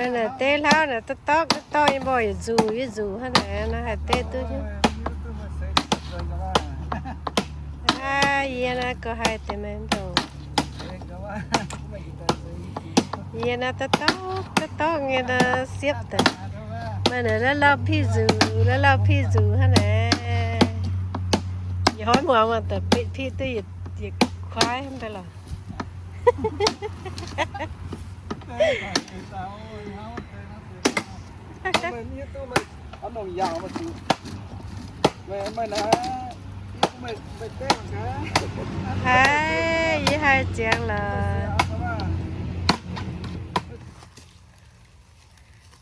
Naaiv deix hlauv naaic, dorqv dorqv dorqv dorqv, yie mbuo yietc nzuqc yie nzuqc hnangv naaic, naaiv haih deix duqv hiuv. Aa, yie naaiv gorngv haih deix maiv ndongc. Yie naaiv dorqv dorqv dorqv dorqv nyei naaiv siepv daaih. Maaih naaic la'lauh piv nzuqc, la'lauh piv nzuqc hnangv naaic. Yie hnoi muangx mangc daaih piv duqv yietc kuaaiv hnangv daaih lorqc. Haiz, yie haiz ziangx lorqc.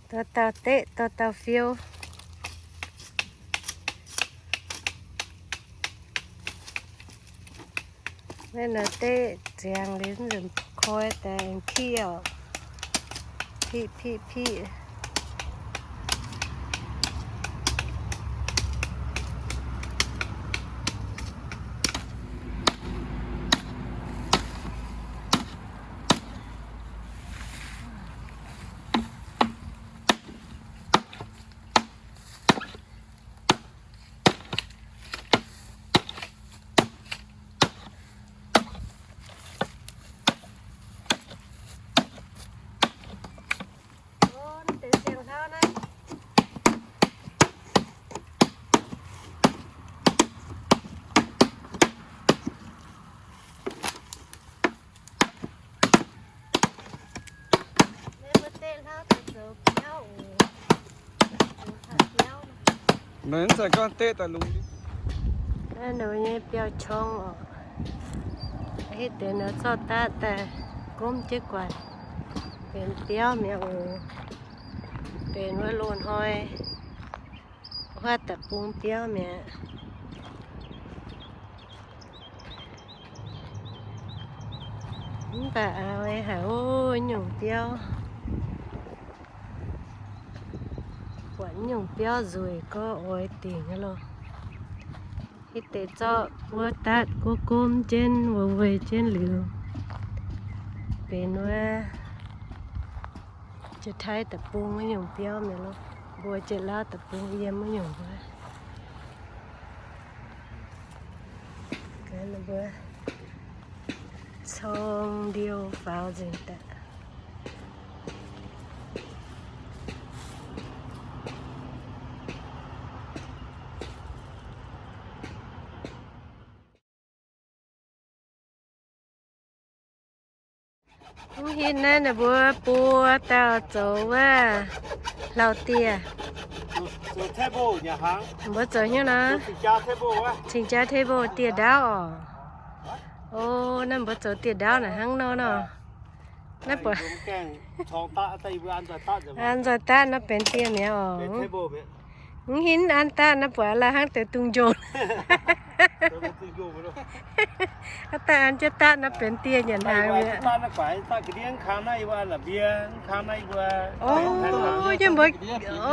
Dorh dauh deqv, dorh dauh fiou. Naaiv nor deqv ziangx liuz nzunc koi daaih aengx piv oc. Piv, piv, piv. Meih mv zeiz gorngv deqv daaih lungh. Naaiv ninh nyei biauv-qong oc. Hitv deix nor zorqv daav daaih gomv jienv guaix, benx biauv mi'aqv oc. Benx wuov loz-hnoi huaav deic-bung biauv mi'aqv. Mv baac aa, haiz o, nyungc biauv, buatc nyungc biauv nzueic gorngv oix dingc loh. Hitv deix zorqv wuov daatv gomv gomv jienv, weic weic jienv liuz, benx wuov Janx-Taiv deic-bung wuov nyungc biauv mi'aqv loh. Mbuo Janx-Lauv deic-bung yiem wuov nyungc wuov. Mbuo cong ndiou faaux nzengc daaih. Mv hitv naaiv ninh mbuo buo dauh zoux wuov hlauv-dieh. Mbuo zoux hnyouv nor, cing-jaa table dieh ndaauv oc. O, naaiv mbuo zoux dieh ndaauv naaic hnangv nor nor. Naaiv buatc an nzoih daatv naaiv benx dieh mi'aqv oc. Mv hinv an daatv naaiv buatc la'hangv deix dungz njongc. Haaix dauh an jienv daatv naaiv benx dieh nyanc hnaangx mi'aqv.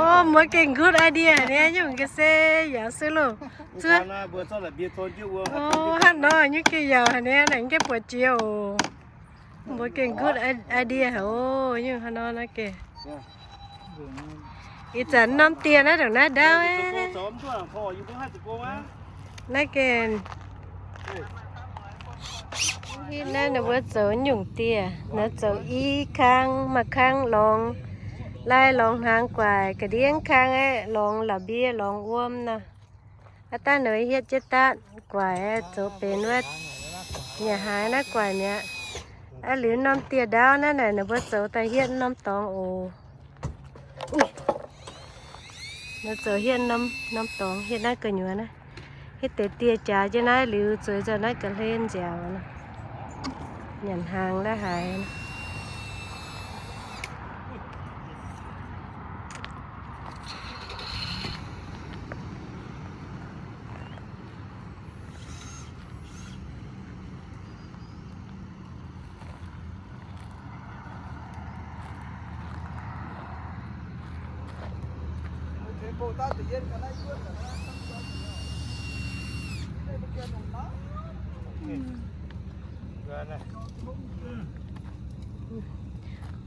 O, mbuo gengh good idea haic nyungc ga'sie yaac se loh. Zuov. O, hnangv nor nyungc gengh yaac haic nyungc gengh buatc jiex oc. Mbuo gengh good idea haic o, nyungc hnangv nor naaiv gengh. Ih zanc norm dieh naaiv ndongc naaiv ndaauv. Naaiv gengh, naaiv ninh mbuo zoux nyungc dieh, naaiv zoux i kang, maaih kang lorngx, lai lorngx hnaangx guaic, ga'ndiev kang aeqv, lorngx la'mbie, lorngx wuom nor. Aav dangh ninh hietv jienv daatv guaic, zoux benx wuov nyanc hnaangx naaiv guaic mi'aqv. Aa, liuz norm dieh ndaauv naaiv naaic ninh mbuo zoux daaih hietv norm dorngx oc. Ninh zoux hietv norm dorngx, hietv naaiv gu'nyuoz naaiv. Hietv deix dieh jaax jienv naaiv liuz zueiz nzengc naaiv ga'hlen nziaauc. Nyanc hnaangx naaiv haaix.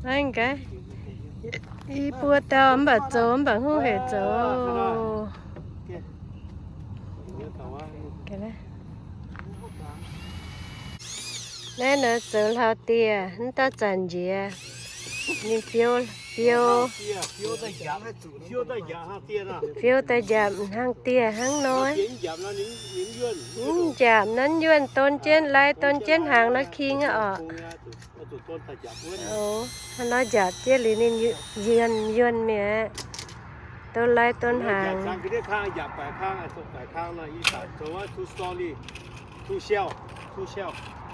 Naaiv gaax. I buo dauh mv baac zoux mv baac hungh hec zoux. Naaiv nor zoux hlauv dieh, mv dauh zanc njiec, ninh fiou, fiou, fiou daaih njaapc hnangv dieh hnangv nor. Mv njaapc nor, yuonh don jienv, lai don jienv hnaangx nor king aqv orqc. Hnangv nor njaapc jienv liuz ninh yuonh, yuonh mi'aqv. Don lai don hnaangx.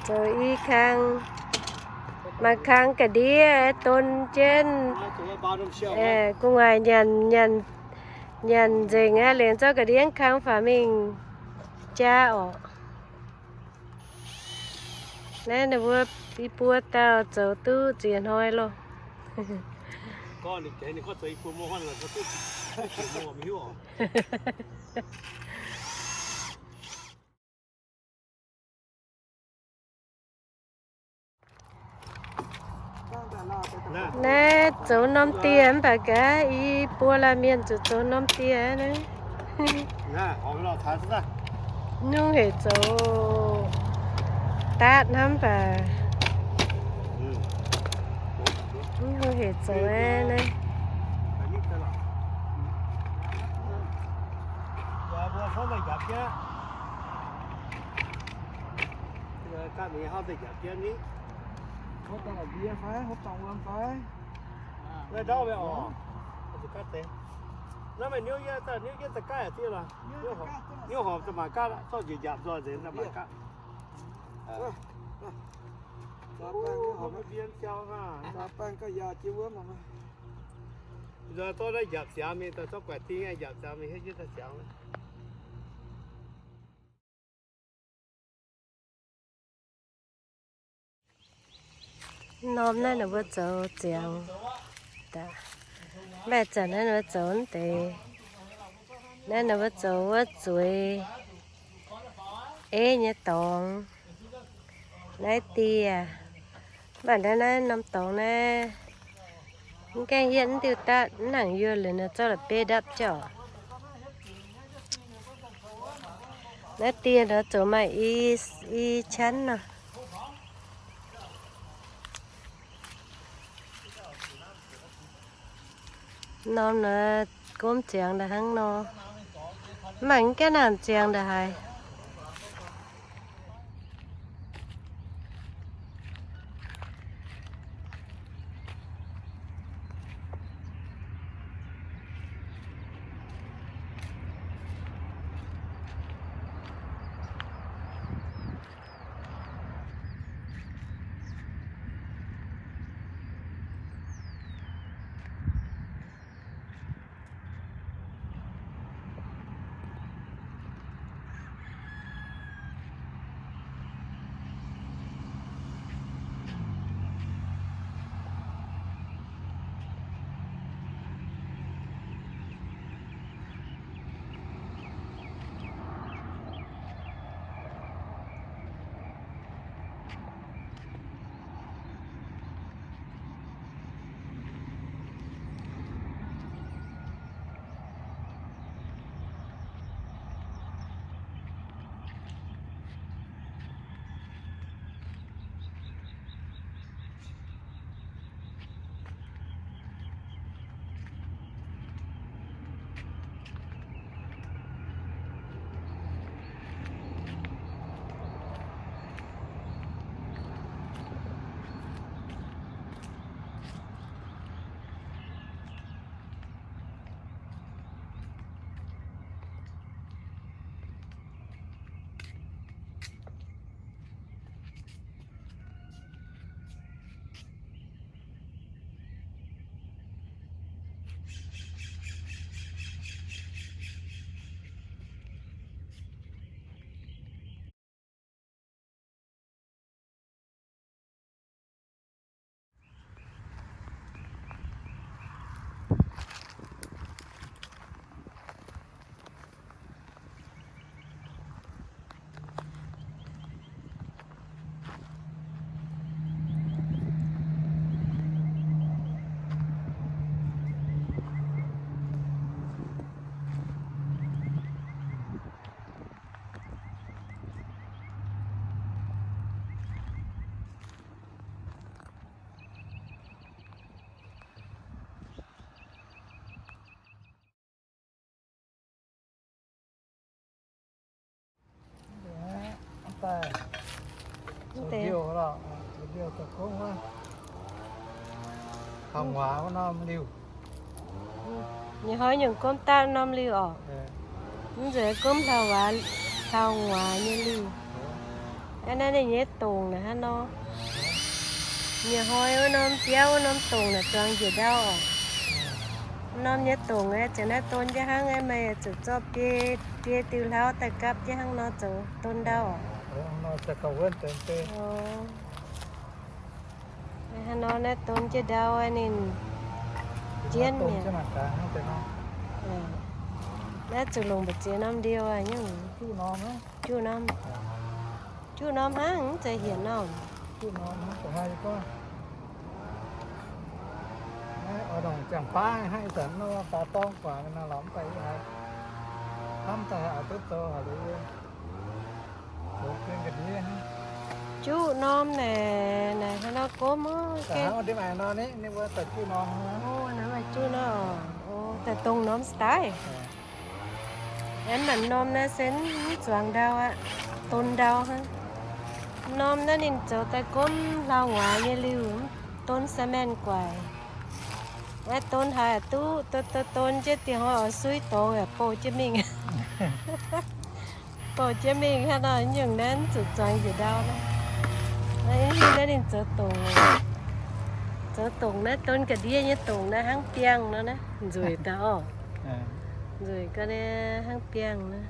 Zoux i kang, maaih kang ga'ndiev don jienv, gu'nguaaic nyanc, nyanc nzengc aqv, liuz zorqv ga'ndiev kang faaux mingh jaa orqc. Naaiv ninh mbuo i buo dauh zoux duqv ziex hnoi loh. Naaiv zoux norm dieh mv baac gaax i buo laanh mienh zuqc zoux norm dieh naaiv. Nungc hec zoux, daatv hnamv baac. Nungc hec zoux naaiv. Naaiv meih niouv, niouv yietv za'gaiv aqv, niouv horpc za'maaic gaatv, zorqv njiec njaapc nzoih nzengc za'maaic gaatv. Nzoih zorqv naaiv njaapc ziangx mingh, zorqv guaaic ding njaapc ziangx mingh hietv jienv daaih ziangx. Norm naaiv ninh mbuo zoux ziangx. Maaih zanc naaiv ninh mbuo zoux mv deix. Naaiv ninh mbuo zoux wuov zueiz, eiv nyei dorngx. Naaiv dieh, mv baac naaiv, naaiv norm dorngx naaiv, mv gaengh yietv mv diuh daaih, mv nangc yuoh liuz nor zorqv la'bieiv ndapv jauv. Naaiv dieh nor zoux maaih i, i ชั้น nor. Norm nor gomv ziangx daaih hnangv nor. Mv baac mv gaengh nangc ziangx ndaaih haic. Zoux liouh lorqc, zoux liouh daaih gomv wuov hlauv-nguaaz wuov norm liuh. Nyei hnoi nyungc gomv daaih norm liuh orqc. Mv nzunc gomv hlauv-nguaaz, hlauv-nguaaz nyei liuh. Aa, naaiv ninh nyei dongc naaiv hnangv nor. Nyei hnoi wuov norm biauv wuov norm dongc naaic zuangx njiec ndau orqc. Norm nyei dongc aeqv, ziouc naaiv don jienv hnangv aeqv, meih zuqc zorqv biei, biei diuh hlauv daaih gapv jienv hnangv nor zoux don ndau orqc. Hnangv nor naaiv don jienv ndau ninh jienv mi'aqv. Naaiv zuqc longc mbu'ziex norm liouh aqv nyungc. Juqv norm, juqv norm hnangv, mv zeiz hienx norm. Oix ndongc ziangh baav hnangv ih zanc nor baac dorng guangc nor lorqc, mv baac yie haiz hnamv daaih haiz duqv zoux haic liuz, zoux gengh ga'ndiev hnangv. Juqv norm naaic, naaic hnangv nor gomv oc. Hnangv ndiev maaih nor, ninh mbuo daaih juqv norm hnangv. Juqv norm, daaih dongh norm style. Aeqv, mv baac norm naaiv se mv zuangx ndau aqv, don ndau hnangv. Norm naaiv ninh zoux daaih gomv hlauv-nguaaz nyei liuh, don sa'maengh guaic. Naaiv don haiz duqv, don, don, don jienv dingh hnoi oix suiv dorngx yaac bouh jienv mingh. Bouh jienv mingh hnangv nor, nyungc naaiv zuqc zuangx njiec ndau naaiv. Naaiv ninh zoux dongc, zoux dongc naaiv don ga'ndiev nyei dongc naaiv hnangv biangh nor naaiv, nzueic daaih orqc. Nzueic ga'naaiv hnangv biangh nor.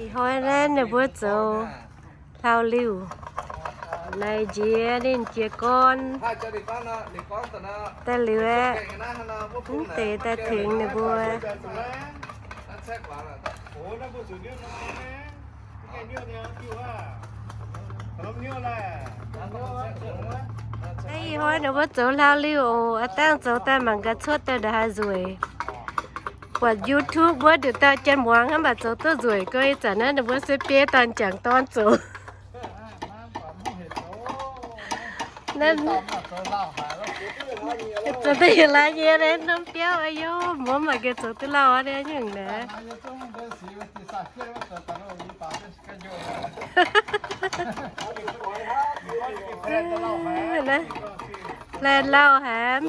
Ih hnoi naaiv ninh mbuo zoux hlauv-liuh. Naaiv njiec ninh jiez gorn daaih liuz aeqv, mv deix daaih tengx ninh mbuo. Naaiv ih hnoi ninh mbuo zoux hlauv-liuh oc. Aav dangh zoux daaih mangc gaax cuotv daaih ndongc haaix nzueic. Buatc YouTube wuov nduqc dauh janx muangx hnangv mv baac zoux duqv nzueic gau. Ih zanc naaiv ninh mbuo se biei dorn jangc dorn zoux. Zoux duqv yietc laaix nyei naaiv norm biauv, aa yo, muoz mv baac gengh zoux duqv lauh aqv nyungc naaiv. Laih lauh haic mv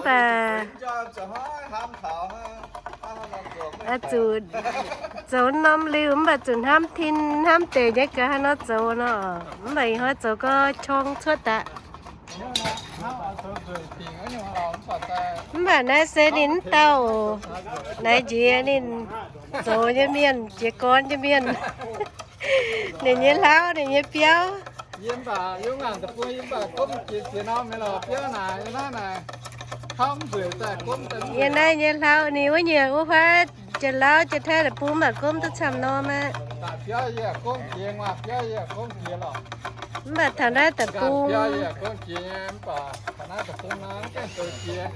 baac zuqc zoux norm liuh mv baac zuqc hnamv tin hnamv deix nyei gaax haaix nor zoux nor. Mv baac ih hnoi zoux gau qorng cuotv daaih. Mv baac naaiv se ninh mv dauh oc. Naaiv njiec ninh zoux nyei mienh, jiez gorn nyei mienh. Ninh nyei hlauv, ninh nyei biauv. Yie mv baac yie ngaanc deic-bung yie mv baac gomv jiex jiex norm nyei lorqc, biauv naaic yie naaiv naaic, hlauv mv nzueic daaih gomv daaih. Yie naaiv nyei hlauv ninh wuov nyiec wuov huaav, janx-lauv janx-taiv deic-bung mv baac gomv duqv camv norm aqv. Daaih biauv yie gomv jiex, nguaah biauv yie gomv jiex lorqc. Mv baac taux naaiv deic-bung, biauv yie gomv jiex nyei, mv baac taux naaiv deic-bung nor mv gaengh zoux jiex.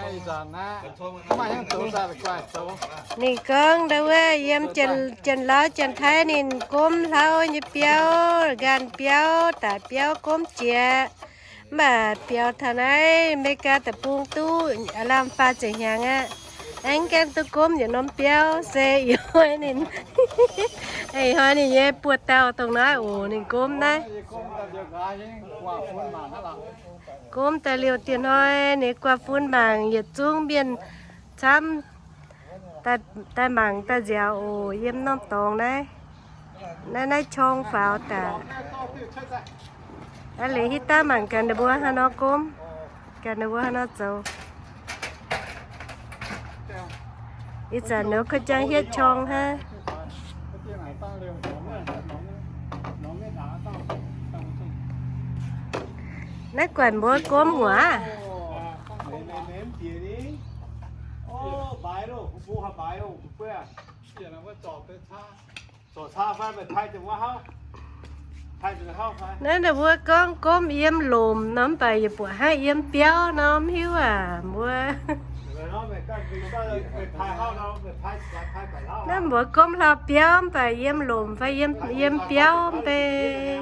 Ih zanc naaiv mv maaih hnyouv zoux daaih la'guaih zoux. Ninh gorngv ndau wuov yiem janx-lauv janx-taiv ninh gomv hlauv nyei biauv, nqaanh biauv, daic biauv gomv jiex. Mv baac biaux taux naaiv America deic-bung duqv lamh faah ziepc hnyangx aqv, aengx gaengh duqv gomv yietc norm biauv se ih hnoi ninh, ih hnoi ninh nyei buoz-dauh dongh naaiv oc, ninh gomv naaiv. Gomv daaih liouh dieh hnoi ninh guaav fun mangc yietc zungv mienh camv daaih mangc daaih nziaaux oc, yiem norm dorngx naaiv. Naaiv, naaiv qorng faaux daaih. Aa, liuz hitv daav mangc gaax ninh mbuo haaix nor gomv, gaax ninh mbuo haaix nor zoux. Ih zanc nor kuv jangx hietv qorng hnangv. Naaiv guaix mbuo gomv muoc. Naaiv ninh mbuo gorngv gomv yiem lomc nor, mv baac yie buatc hnangv yiem biauv nor, mv hiuv aac mbuo. Naaiv mbuo gomv hlauv-biauv, mv baac yiem lomc fai yiem, yiem biauv mv bei.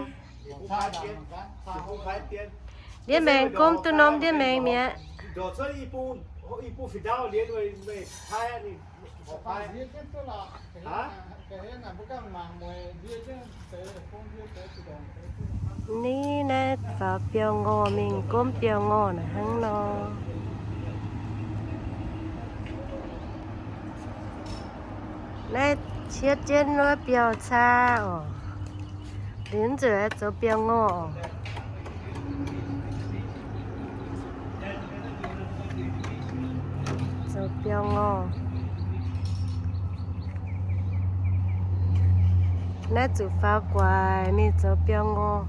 Ndiev maengx gomv duqv norm ndiev maengx mi'aqv. Ni naaiv faaux biauv-ngorh mingh gomv biauv-ngorh naaic hnangv nor. Naaiv cietv jienv wuov biauv-caa oc. Liuz nzueic zoux biauv-ngorh oc. Zoux biauv-ngorh. Naaiv zuqc faaux guaax mingh zoux biauv-ngorh.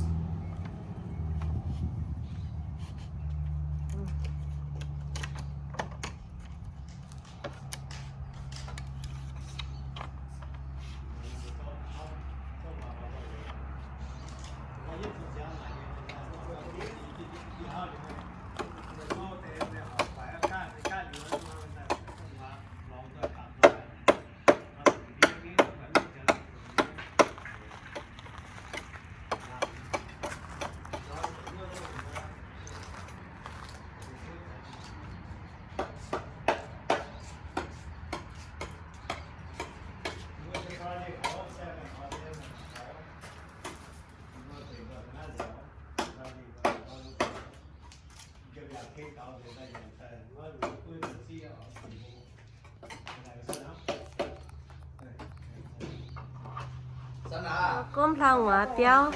Gomv hlauv-nguaaz biauv.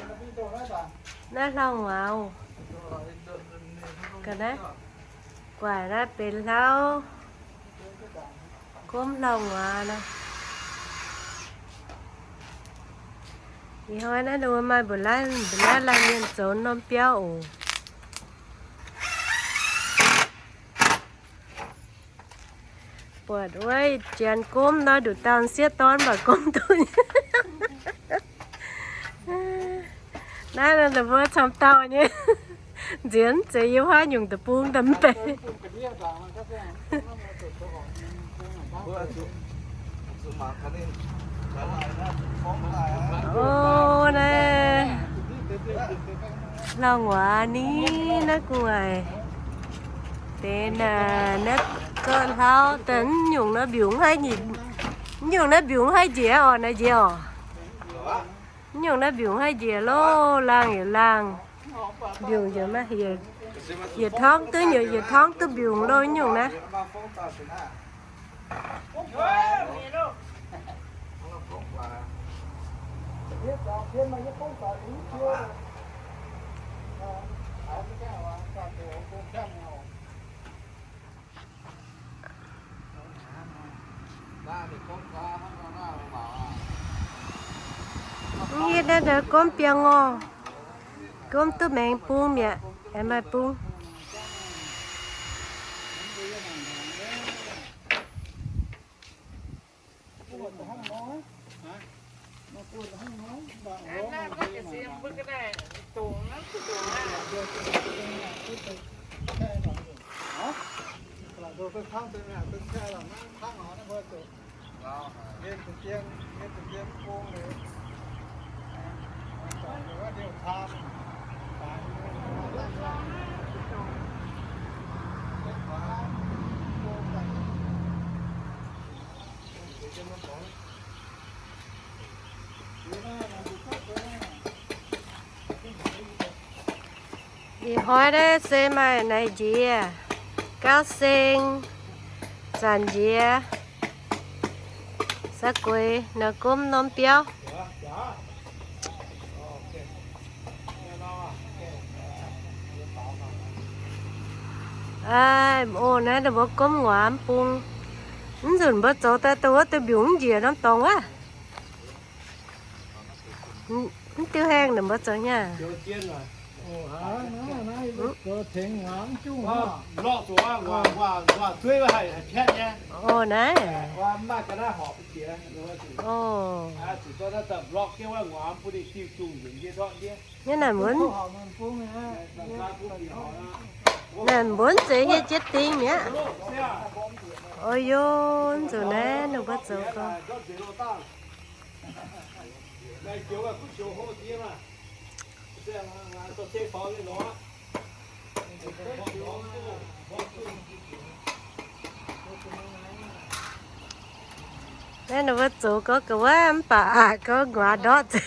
Naaiv hlauv-nguaaz oc. Ga'naaiv guaaic naaiv benx hlauv. Gomv hlauv-nguaaz naaiv. Ih hnoi naaiv maaih mbu'naaiv, mbu'naaiv laanh mienh zoux norm biauv oc. Buatc wuov janx gomv nor, nduqc dauh sieqv dorn mv baac gomv duqv. Naaiv mbuo camv dauh nyei nzienx zeiz yiem huaav nyungc deic-bung daaih mv bei. O, naaiv hlauv-nguaaz ni, naaiv gu'nguaaic deix naaic, naaiv zorqv hlauv daaih, mv nyungc naaiv mbiungc haiv njiec, mv nyungc naaiv mbiungc haiv njiec oc, naaiv njiec oc. Mv nyungc naaiv mbiungc haiv njiec loh, laangh yietc laangh. Mbiungc yietc, yietc torngv duqv, yietc torngv duqv mbiungc loh, mv nyungc naaiv. Mv hiuv naaiv ndau gomv biauv-ngorh, gomv duqv maengx bung mi'aqv, aengx maaih bung. Ih hnoi naaiv se maaih naaiv njiec, gauv seng, zanc njiec, sa'gueix, naaiv gomv norm biauv. Aa, o, naaiv ninh mbuo gomv nguaaz mv bung. Mv nzunc mbuo zoux daaih dongh wuov deix mbiungc mv njiec norm dorngx wuov. Mv diuh haengh ninh mbuo zoux nyei. O, naaiv. O. Naaiv naaic mbuonv, naaic mbuonv zeiz hieh jienv ding mi'aqv. O yo, nzunc naaiv ninh mbuo zoux gau. Naaiv ninh mbuo zoux gorngv ga'wuov mv baac aqc gorngv nguaaz ndortv.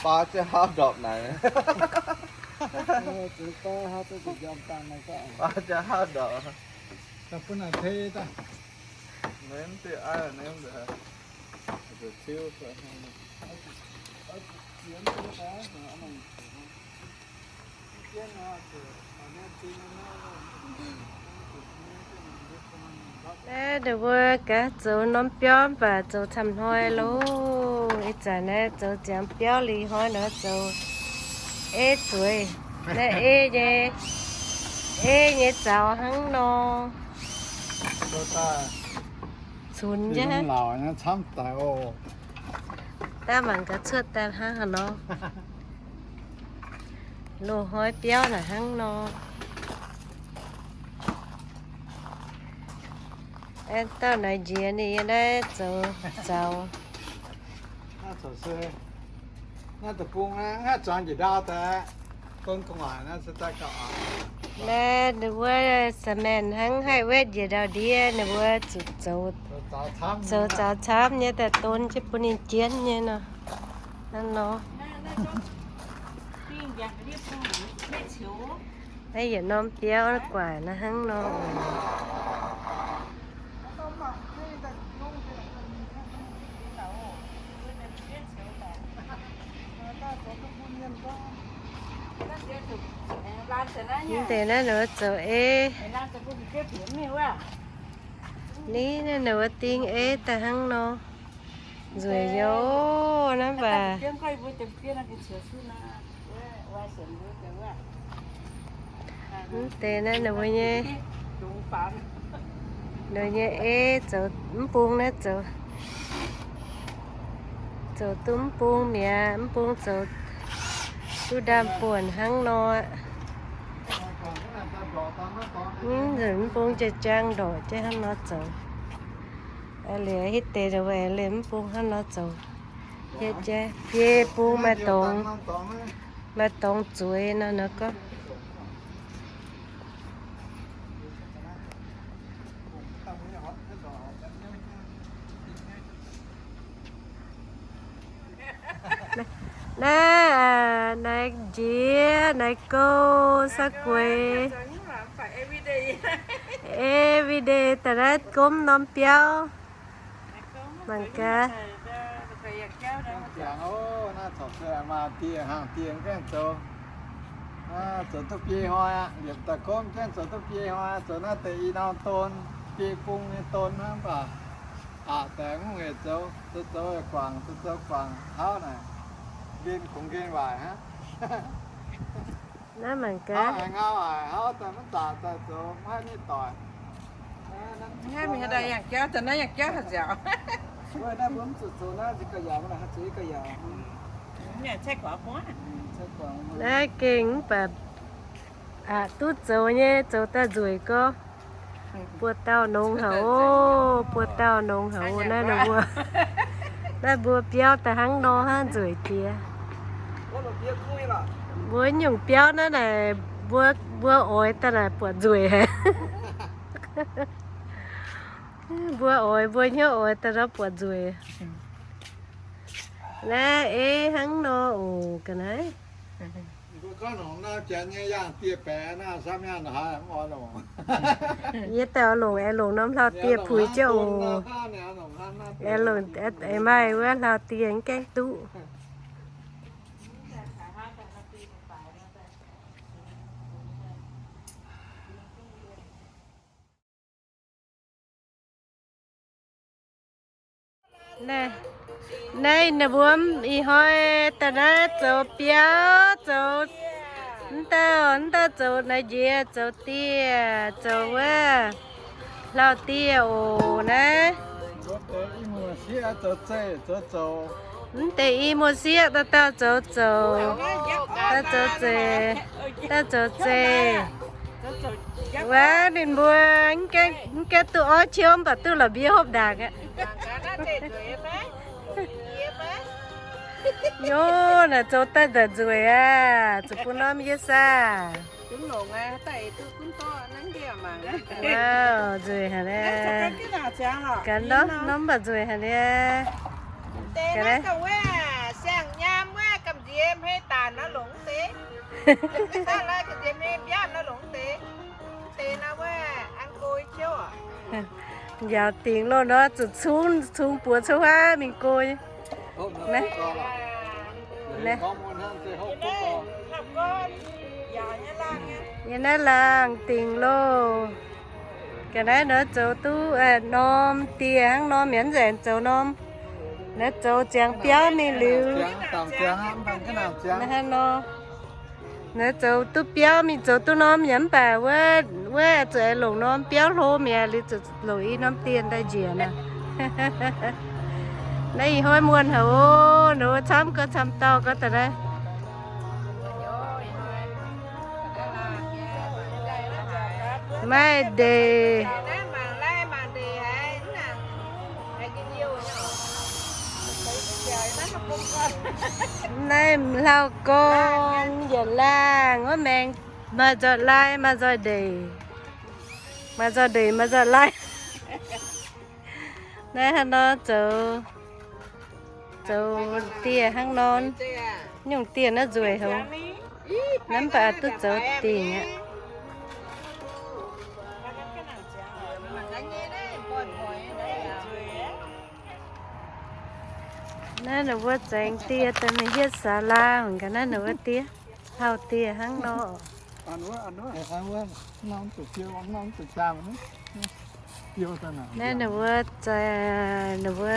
Baav jienv hauv ndorpc naaic. Baav jienv hauv ndorpc. Naaiv ninh mbuo gaax zoux norm biauv mv baac zoux camv hnoi loh. Ih zanc naaiv zoux ziangx biauv liuz hnoi nor zoux eiv zueiz. Naaiv eiv nyei, eiv nyei zaux hnangv nor. Cunx jienv. Daav mangc gaax cuotv daaih hnangv haaix nor. Loz-hnoi biauv naaic hnangv nor. Aengx dauh naaic njiec ninh yiem naaiv zoux zaux. Naaiv ninh mbuo cement hnangv haih wetv njiec ndau ndiev, ninh mbuo zuqc zoux, zoux zaux camv nyei daaih don jienv bun ninh jienv nyei nor. Hnangv nor. Naaiv yietc norm biauv guaaic naaiv hnangv nor. Mv deix naaiv ninh mbuo zoux ei. Ni naaiv ninh mbuo ding ei daaih hnangv nor. Nzueic yoc naaiv mv baac. Mv deix naaiv ninh mbuo nyei, ninh mbuo nyei ei zoux mv bung naaiv zoux, zoux duqv mv bung mi'aqv. Mv bung zoux duqv ndaamv-buonc hnangv nor aqv. Mv nzunc mv bung jaa-jaang ndorqc jienv hnangv nor zoux. Liuz hitv deix ninh mbuo liemh mv bung hnangv nor zoux. Hieh jaav biei bung maaih dorngx, maaih dorngx zueiz nor nor gorngv. Naaiv, naaiv njiec, naaiv gouv, saqv gueix. Everyday daaih naaiv gomv norm biauv. Mangc gaax. Zoux duqv biei hnoi aqv, liepc daaih gomv jienv zoux duqv biei hnoi, zoux naaiv deix i norm don, biei bung nyei don hnangv baac. Aqc daaih mv heic zoux, zoux zoux guangc, zoux zoux guangc hnangv naaic, nqen kungx nqen waaic hnangv. Naaiv mangc gaax. Hnangv haaix ngau haic, hnangv daaih mv zaqc daaih zoux maiv haih nitv doic. Naaiv mingh haaix daaih yangh jauv, daaih naaiv yangh jauv haaix nziaauc. Naaiv mbuo mv zuqc zoux naaiv, zuqc gauh yaac, naaiv zuqc gauh yaac. Naaiv gengh mv baac aqc duqv zoux nyei, zoux daaih nzueic gorx. Buo dauh nongx haic oc, buo dauh nongx haic oc. Naaiv ninh mbuo, naaiv mbuo biauv daaih hnangv nor hnangv, nzueic jiex. Mbuo nyungc biauv naaiv naaic, mbuo, mbuo oix daaih naaic buatc nzueic haic. Mbuo oix, mbuo hnyouv oix daaih nor buatc nzueic. Naaiv ei hnangv nor oc ga'naaiv. Yie daaih oix longc, aengx longc norm hlauv-dieh puix jienv oc. Aengx longc, aengx maaih wuov hlauv-dieh mv gaengh duqv. Naaiv, naaiv ninh mbuo ih hnoi daaih naaiv zoux biauv, zoux mv dauh, mv dauh zoux naaiv njiec, zoux dieh, zoux wuov hlauv-dieh oc naaiv. Mv deix i muoz-sieqv dauh dauh zoux zoux, dauh zoux zeiz, dauh zoux zeiz. Wuov ninh mbuo mv gaengh duqv orv ciouv mv baac duqv la'mbiev hopv ndaangc aqv. Nyoc, naaic zoux daaih nzunc nzueic aqv, zuqc bun norm yie saah. Nzueic haic le. Gaax norm mv baac nzueic haic le. Njaaux dingc loh nor zuqc cungv, cungv buoz cuotv huaav mingh go. Yie naaiv laangh dingc loh. Ga'naaiv nor zoux duqv norm dieh hnangv norm, mienh nzengc zoux norm. Naaiv zoux ziangx biauv mingh liuz. Naaiv hnangv nor. Naaiv zoux duqv biauv mingh zoux duqv norm yaac mv baac wuov, wuov zuqc longc norm biauv hlo mi'aqv liuz zuqc longc i norm dieh daaih njiec naaiv. Naaiv ih hnoi muonh haic oc, ninh mbuo camv gau camv dauh gau daaih naaiv. Maaih ndeic. Naaiv hlauv-gorn yietc laangh wuov maengx, maaih nzoih lai, maaih nzoih ndeic. Maaih nzoih ndeic, maaih nzoih lai. Naaiv hnangv nor zoux, zoux dieh hnangv nor. Nyungc dieh naaiv nzueic haic. Naaiv mv baac duqv zoux dingc aqv. Naaiv ninh mbuo zaengx dieh daaih mingh hietv saalaa, ga'naaiv ninh mbuo dieh, hlauv-dieh hnangv nor. Naaiv ninh mbuo, ninh mbuo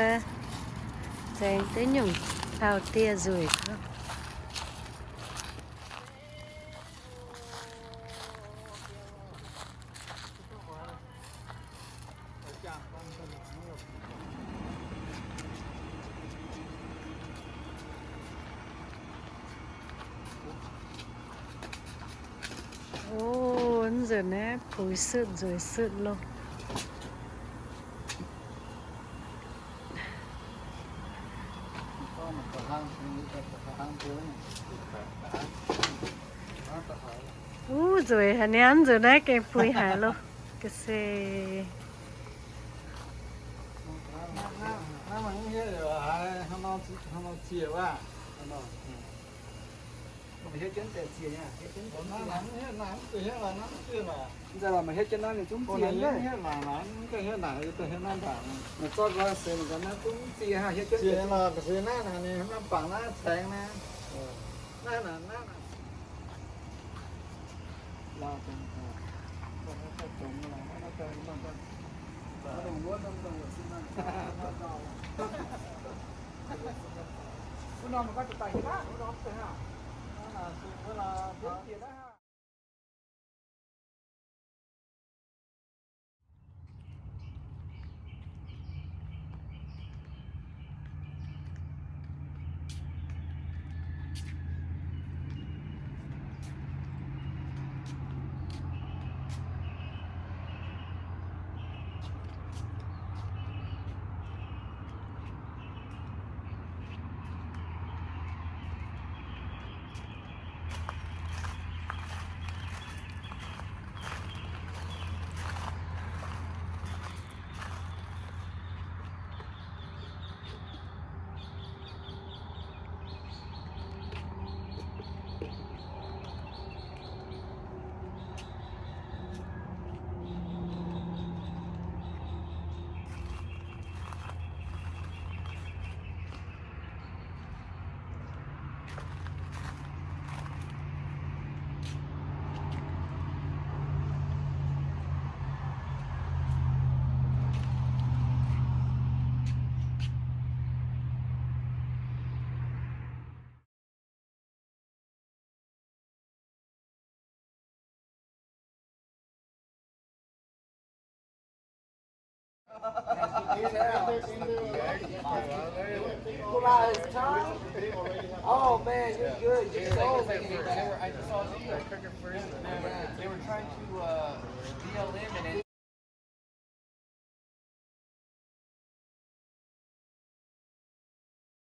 zaengx deix nyungc hlauv-dieh nzueic. Ov, nzunc naaiv puix sutv nzueic sutv loh. Uv, nzueic haic niaa, nzunc naaiv gengh puix haic loh. Ga'sie. Pull out his tongue. Oh man, you're good. You're so good. I just saw you. They were trying to uh, B L M and